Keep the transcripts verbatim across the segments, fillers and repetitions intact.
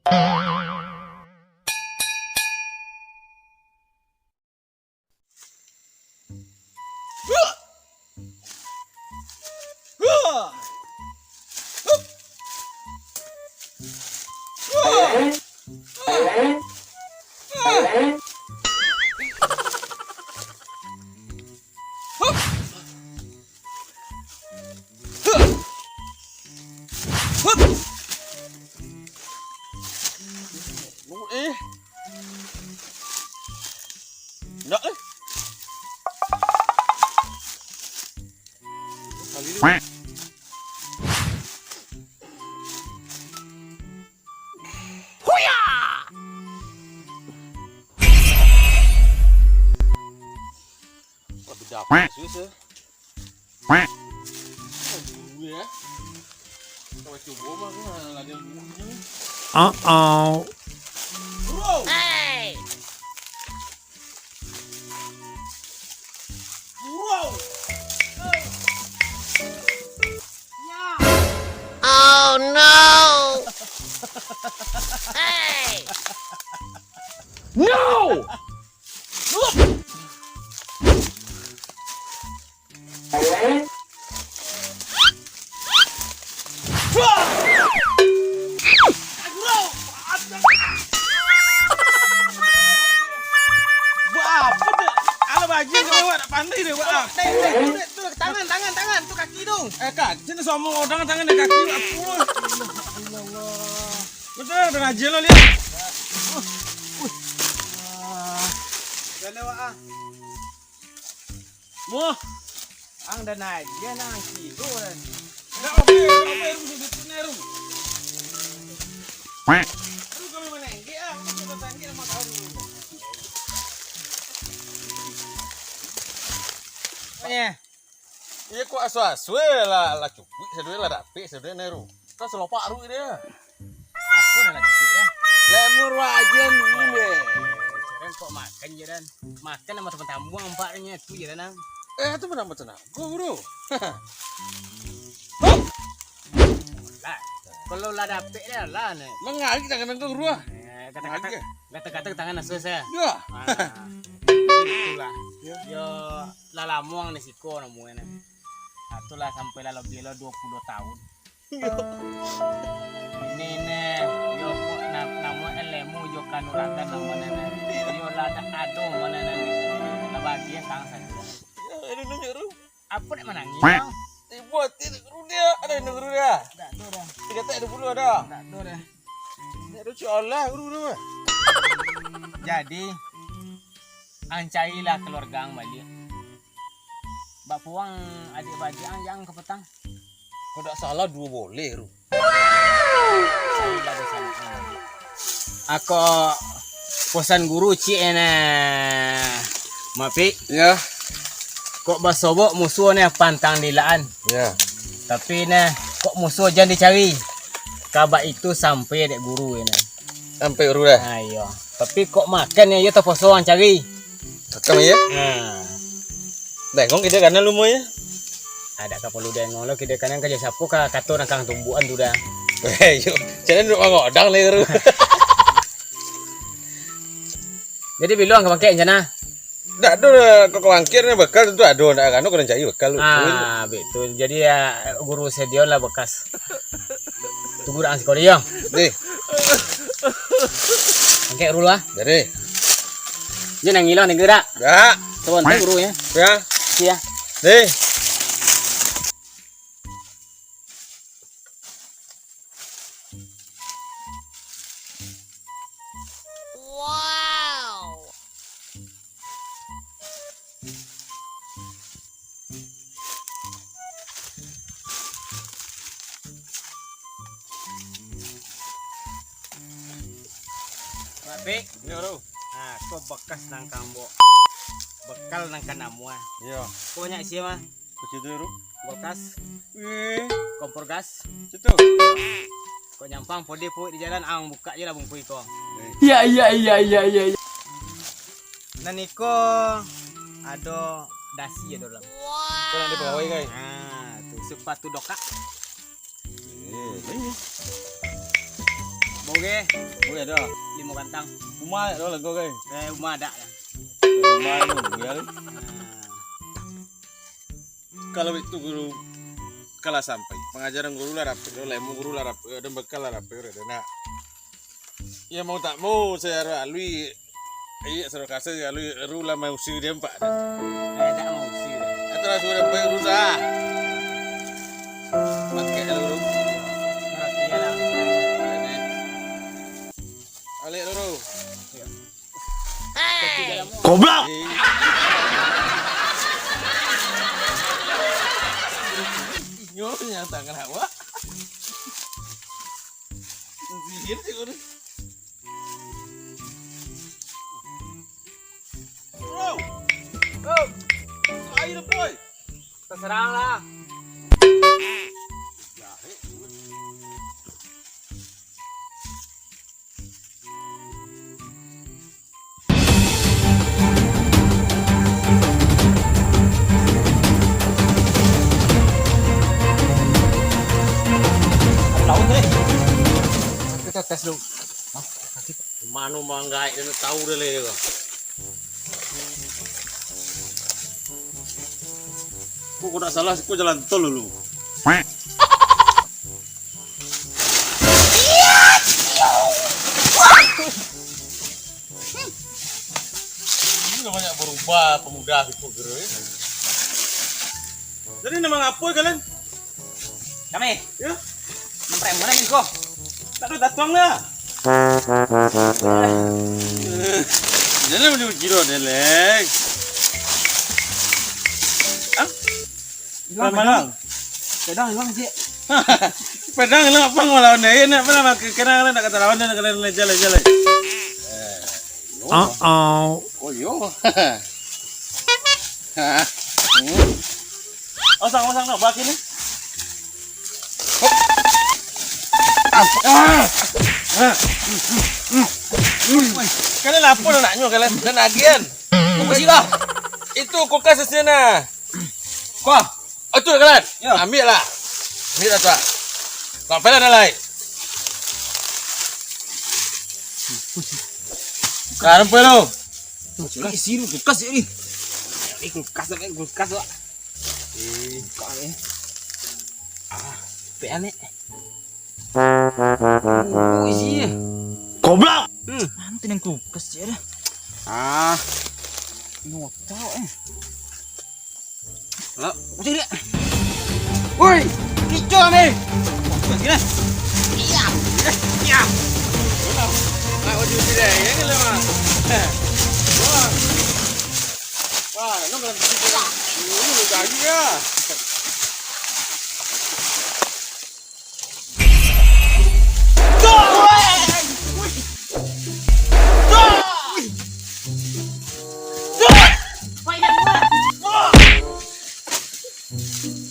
Eh. Ndak, eh. Wah, beda apa sih, sih? Aduh, ya. Kalau coba mah, aku nggak ada yang bunyi. Uh-oh. Bro! Hey! Bro! Hey! Ya! Oh, no! Hey! No! Baa, apo tu? Alah, bajia kau awak, nak pandai deh, Wak. Dek, dek, dek, tu tangan, tangan, tangan, tu kaki tu. Eh, kak, sini sombong orang, tangan dan kaki, apo? Betul, dah ngaji lo, lihat. Dah lewat, ah. Muh. Ang dan aja nang kilo dan. Dah oke, dah oke, Rum, sudah tunai, Rum. Aduh, kami mana enggak, ah, aku sudah tanggi nama kau dulu. Oh, ya. Iya, kok aso-aso lah, lah cukuik sadonyo, lah dapek sadonyo, Rum. Kan salopak Rum dia. Apo nan lah cukuik, ya? Lemur wajan dulu, deh. Sekarang kok makan je, Dan? Makan sama teman-teman ampaknya, tu je, Dan, ang. Eh, itu mana tenaga, Bro? Lah, kalau lah dapek dah lah, nih. Mangarik tangan engkau, Bro, ah. Eh, kata-kata, Mangarik, eh? Kata-kata tangan aso saya. Ya. Ah, itulah. Ya. Yo, lah lamuang di siko namuan, nih. Atulah sampai lah lebih lah dua puluh tahun. Ini ne, yo kok na-, namo ilmu jo kanuragan namo ne, ne. Yo lah dak ado mano ne. Lah bagian kang sajo. Ya, ado nunjuk tu. Apo nak manangih, Bang? Tibo ati nak guru dia, ado nak guru dia. Dak ado dah. Tiga tak ado puluh ado. Dak ado dah. Dak ado cik Allah guru tu. Jadi, ang carilah keluarga ang baliak. Bak puang adik beradik ang, jan ka patang. Kok dak salah duo boleh tu. Ako posan guru ciek e nah. Mapik. Ya. Kok basobok musuh nah pantang dilaan. Ya. Tapi nah, kok musuh jan dicari. Kabak itu sampai dek guru e nah. Sampai guru dah. Ha, iyo. Tapi kok makan yo, iyo taposo ang cari. Makan yo? Ha. Bengong kito kanan lumo yo. Adak ka perlu dengong lo, kito kanan kajo sapo ka kato nan kang tumbukan tu dah. Eh, yo. Cana duduk mangodang lai guru. Jadi bilo ang ka bangkek rencana? Dak ado lah, kok ka bangkek ni bekal tu ado, nak anu kena cari bekal tu. Ah, betul. Jadi ya guru sedio lah bekas. Tunggu dah siko yo. Deh. Angkek guru lah. Jadi. Dia nang ngilang tinggal dak? Dak. Coba nanti guru ya. Ya. Iya. Deh. Wow. Mapik. Yo, Ru. Nah, ko bekas nang kambok. Bekal nang kanamua. Iyo. Ko banyak isi mah. Di situ, Ru. Kulkas. Eh. Kompor gas. Situ. Kok nyampang pode puik di jalan, ang buka je lah bungkui ko. Eh. Iya, iya, iya, iya, iya, iya. Nan iko ado dasi ado dalam. Kau nak dipegawai, kai? Ah, tu sepatu dokak. Eh, eh. Bau Oke, oke dah. Limo kantang. Umah ado lagu, oke. Eh, umah ado lah. Umah lu, ya. Kalau itu guru kalah sampai, pangajaran guru lah rapek, ilmu guru lah rapek, dan bekal lah rapek, udah nak. Ya mau tak mau, saya alui, iya, suruh kasih alui ru lah mau usi dia empat. Eh, tak mau usi dah. Atau lah suruh baik ru dah. Pakai ru. Ngerti ya lah. Alik dulu. Goblok. Inyo yang tangan awak. Sihir sih udah. Bro. Bro. Ayo boy. Terserah lah. Laut, eh. Kita tes dulu. Hah? Mano manggaik, dia tahu dia leh. Kok, kok tak salah, kok jalan tol dulu. Ini banyak berubah pemuda situ, Guru, ya. Jadi nama apa kalian? Kami? Ya? Memprai mana ni ko? Tak ada datang lah. Jangan menyuji lo, Delek. Ah? Hilang, Malang. Pedang hilang, Cik. Pedang hilang apa ngelawan dia? Nak apa nak pakai? Kena, kena, nak kata lawan dia, nak kena jalan, jalan. Oh. Oh, yo. Osang, osang, nak bagi ni. Kalian lapor anaknyo, kalian, dan agian. Apa sih, kah? Itu kulkas di sini, nah. Kah? Oh, tu, kalian. Ya. Ambil lah. Ambil lah, tu, ah. Kau pelan dah, lai. Sekarang apa tu? Kulkas, siru kulkas ni. Ini kulkas, ni kulkas, Pak. Eh, buka ni. Ah, pelan ni. Oh, isinya. Goblok! Hmm. Nanti yang kulkas je dah. Ah. Ini otak, eh. Halo, kucing dia. Woi, kicau ni. Kucing dia. Iya. Iya. Nak wajib tidak? Ya, kalau mah. Wah. Wah, nak berhenti. Ini udah ya.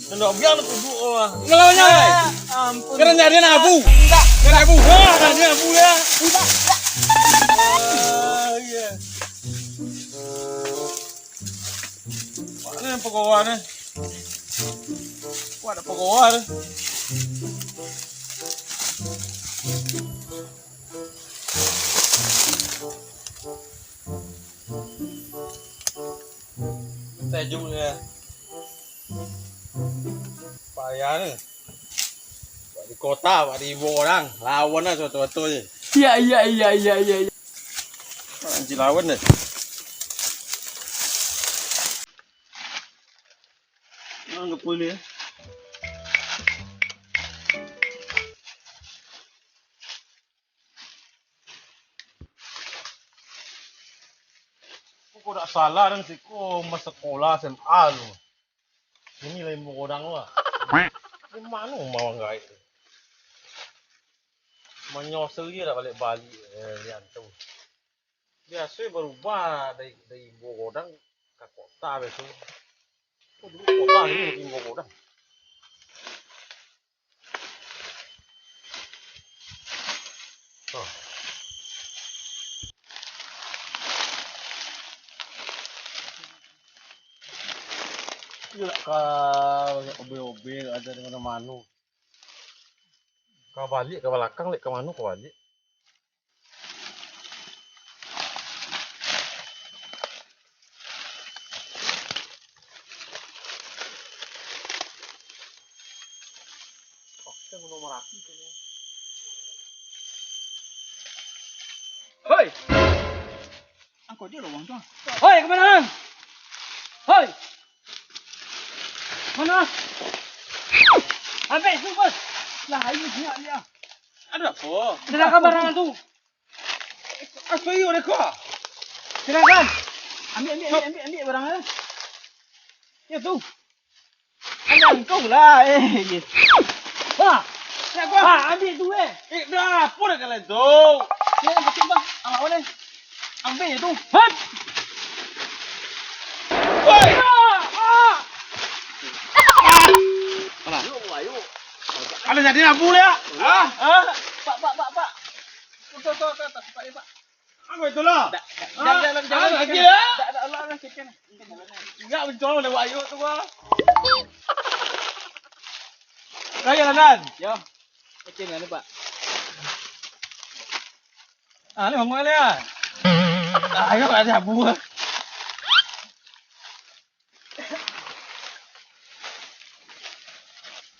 Tendok biang tu duduk, oh. Ngelawannya, eh. Ampun. Kena nyari anak abu. Enggak. Kena abu. Wah, kena nyari abu ya. Enggak. Ah, iya. Mana yang pegawa ni? Wah, ada pegawa ni. Tajuknya payah ni. Buat di kota, buat di ibo orang, lawan lah soto-soto je. Iya, iya, iya, iya, iya, iya. Anjir lawan deh. Anggap pun ni. Kok dak salah dan siko masa sekolah S M A tu. Ini lain bugodang tu lah. Di mano mawang gaek tu? Manyosel dia dak balik-balik, eh, lian tu. Biaso barubah dari, dari bugodang ka kota biaso. Oh, dulu kota ni lagi bugodang. Oh. Iyo, ka banyak obel-obel, ado di mano-mano. Ka baliak, ka balakang, lek ka mano ka baliak. Hoi, ka mano? Hoi! Mano? Ambek tu, Bos. Lah, ayo, siap dia. Ado apo? Serahkan barang tu. Aso iyo deh ko. Serahkan. Ambiak, ambiak, ambiak, ambiak, ambiak barang tu. Yo tu. Ambiak angkau lah, eh. Ha. Nak ko. Ha, ambiak tu, eh. Eh, dah, apo dah kalian tu? Yo, betul, Bang. Awak boleh. Ambiak tu. Hap. Woi. Ah, ah. Alah. Alah, jadi abu lah. Ah, ah. Pak, Pak, Pak, Pak. Tuh, tuh, tuh, tuh, Pak, Pak. Apa itulah? Dak, dak, ah, jangan, jangan, ah, jangan. Lagi ya? Dak, dak, Allah, Allah, kecil. Ingat bencong lewat ayuk tu, Bang. Raya lah, Dan. Yo. Kecil lah ni, Pak. Ah, ni bangun ni, ah. Ah, ayo, ada abu.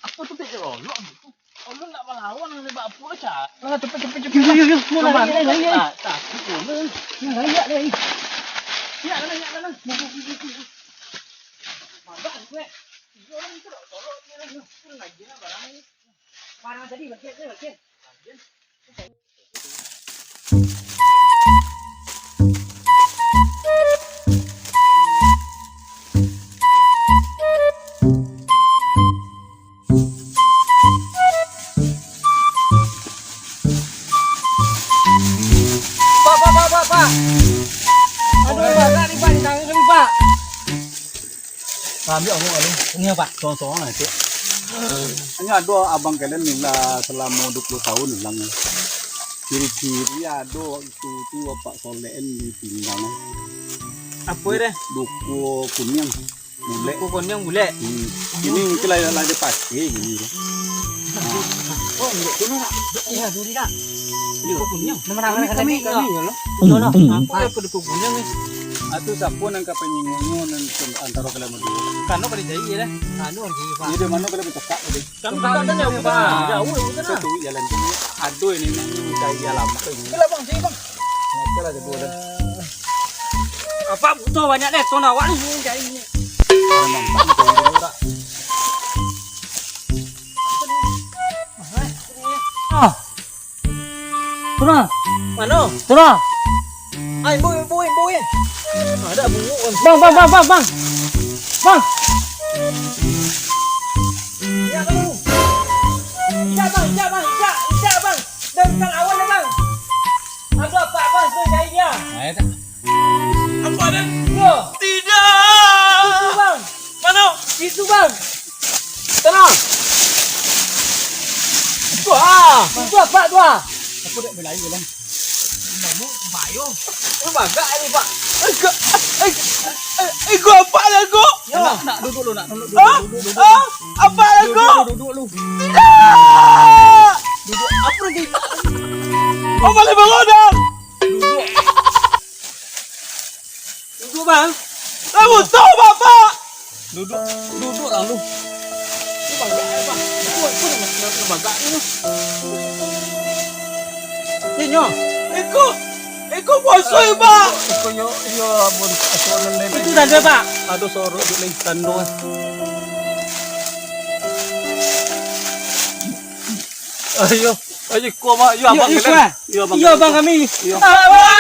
Apa tu, tak cerolok tu? Ulun nak malawan, nak buat apa, Cak? Lah, cepet, cepet, cepet. Yo, yo, yo, yo. Mau lari, lari, lari, lari. Tak, takut ulun. Yo, lari, lari, lari. Nak, nak, nak, nak. Magang tu, eh. Iyo, urang tu dak tolong, urang tu lagi nak barang ni. Barang tadi, bagian tu, bagian. Bagian. Pak, Pak, Pak, Pak, Pak. Aduh, Pak, ni, Pak, di tangan kami, Pak. Ambiak awak tu. Ini, Pak. Sorang-sorang lah, Cik. Hanya ado abang kalian ni lah salamo duo puluah tahun ilang. Ciri-ciri ado waktu tu apak solekan di pinggang. Apo deh? Duko kuniang. Bulek. Duko kuniang bulek. Hmm. Ini mungkin lah, lah dipakai gini tu. Oh, ambiak tu nak. Iya, tu dah. Duko kuniang. Nama, nama kami, kami, kami, ya Allah. Iya lah. Apa ya, apa duko kuniang ni? Atu sapo nan ka panyingonyo nan antaro kalian baduo? Kano ka dijahit dah. Kano dijahit, Pak. Jadi, mano kalian batakak tadi? Kan bukan ada yang bukan. Jauh, bukan. Itu tu jalan tu. Aduh, ini, ini, ini cari alamat tu. Itulah, Bang, sini, Bang. Kenapa lah kedua dah? Apa butuh banyak deh, ton awak ni, ni cari ni. Ada nampak ni, kalau dulu tak? Ah. Turun. Mano? Turun. Ai, boy, boy, boy. Ada bungo kan. Bang, bang, bang, bang, bang. Bang. Ya, bang. Ijak, bang, ijak, bang, ijak, ijak, bang. Dah bukan awal dah, bang. Aduh, apa, bang, tu jahit dia. Ai, tak. Apa, Dan? Yo. Tidak. Itu, bang. Mano? Itu, bang. Tenang. Wah. Itu apa tu, ah? Aku dak belayu, Bang. Kamu bayo. Lu bagak ni, Pak. Enggak. Eh, eh, eh, gua apa lah, gua? Yo. Nak, nak duduk lu, nak duduk, duduk, ah? Duduk, duduk, duduk. Apa lah, gua? Duduk, duduk, duduk. Tidak. Duduk. Apa lagi? Oh, boleh bangun, Dang. Duduk. Duduk, Bang. Lah, motor, Bapak! Duduk, duduk lah lu. Lu bagak, eh, Bang. Itu, itu, itu, itu bagak ni, lu. Inyo. Iko, iko bosoi, Pak. Iko yo, yo, ampun. Itu tando, Pak. Aduh, sorok tu, lagi tando, eh. Ayo, ayo, ko, Mak. Yo, abang kalian. Yo, abang kami. Yo. Ah, ah,